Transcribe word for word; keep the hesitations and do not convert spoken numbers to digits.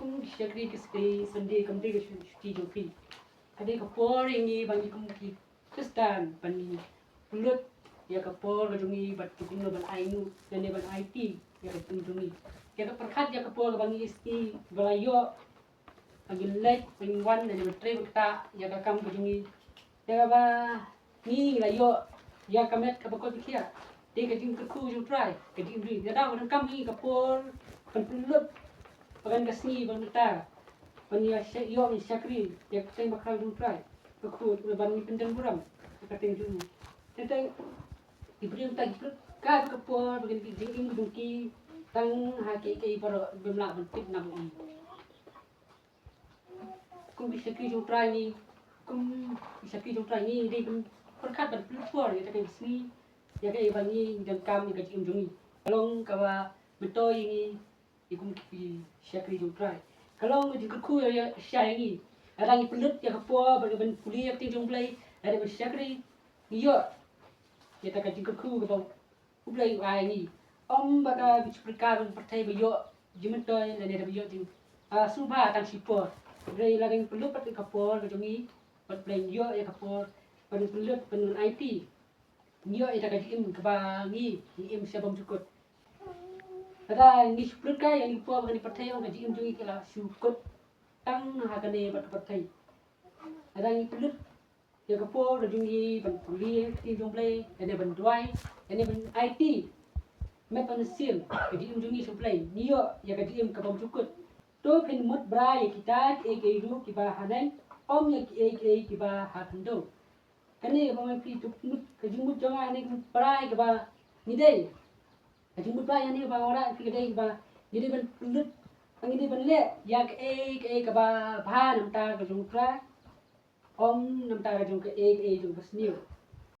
Shakri ki sngi Sunday kam dei ka shu- shuti jong phi. Ka dei ka por ïa ngi ba ngi kum ki Khristan ban ngi pynlut ïa ka por ka jong ngi bad kumno ban ai nguh lane ban aiti ïa ka jingim jong ngi. Ïa ka pyrkhat ïa ka por kaba ngi sngi ba la ïoh ba ngi leit ba ngi wan lane ban trei ban ktah ïa ka kam ka jong ngi. Ïa kaba ngi la ïoh ïa ka met kaba koit ba khiah. Dei ka jingkyrkhu jong U Trai ka jingim jong ngi. Ïa daw ka donkam ngi ka por ban pynlut ba ngan ka sngi ban mynta ban ïa sha- ïoh ban shakri ïa ka kyrteng bakhraw jong U Trai. Ka kyrkhu ban ngi pyndem burom ïa ka kyrteng jong ngi. Teng teng ki briew ta ki pynlut ka ka por ba ngan ka jingim jong ki tang ha kiei kiei baroh bym lah ban tip na ba ngi. Kum ki shakri jong U Trai ngi, kum ki shakri jong U Trai ngi dei ban pyrkhat ban pynlut por ïa ka sngi ïa kaei ba ngi donkam ïa ka jingim jong ngi. Ka long kaba myntoi ïa ngi ïa kum ki shakri jong U Trai. Ka long ka jingkyrkhu ïa- ïa- sha ïa ngi. Lada ngi pynlut ïa ka por ban ban pule ïa ka ktien jong U Blei lada ban shakri ngi ïoh ïa ka jingkyrkhu kaba U Blei u ai ngi. Ym ba ka bit shu pyrkhat ba pyrthei ba ïoh jingmyntoi lane da ba ïoh jing ah, sngewbha tang shipor. Hynrei lada ngi pynlut pat ïa ka por ka jong ngi bad U Blei ngi ïoh ïa ka por ban pynlut ban aiti. Ngi ïoh ïa ka jingim kaba ngi ngi im sha bymjukut. Lada ngi shu pynlut ka ïa ngi por ba ngi pyrthei ba ka jingim jong ngi ka la shu kut tang ha kane bad ka pyrthei. Lada ngi pynlut ïa ka por ka jong ngi ban pule ïa ka ktien jong U Blei, lane ban duwai, lane ban aiti met bad mynsiem ka jingim jong ngi sha U Blei, ngi ïoh ïa ka jingim ka bymjukut. To phin mut brai ïa kita kiei kiei ruh kiba ha neng, ym ïa kiei kiei kiba ha khyndew. Kane ba ma phi to mut ka jingmut jong nga ne ka brai kaba ngi dei. Ka jingmut brai ïa ngi ba nga ong phi ka dei ba ngi dei ban pynlut, ngi dei ban leh ïa kaei kaei kaba bha na bynta ka jong U Trai. Ym na bynta ka jong kaei kaei jong ka sniew.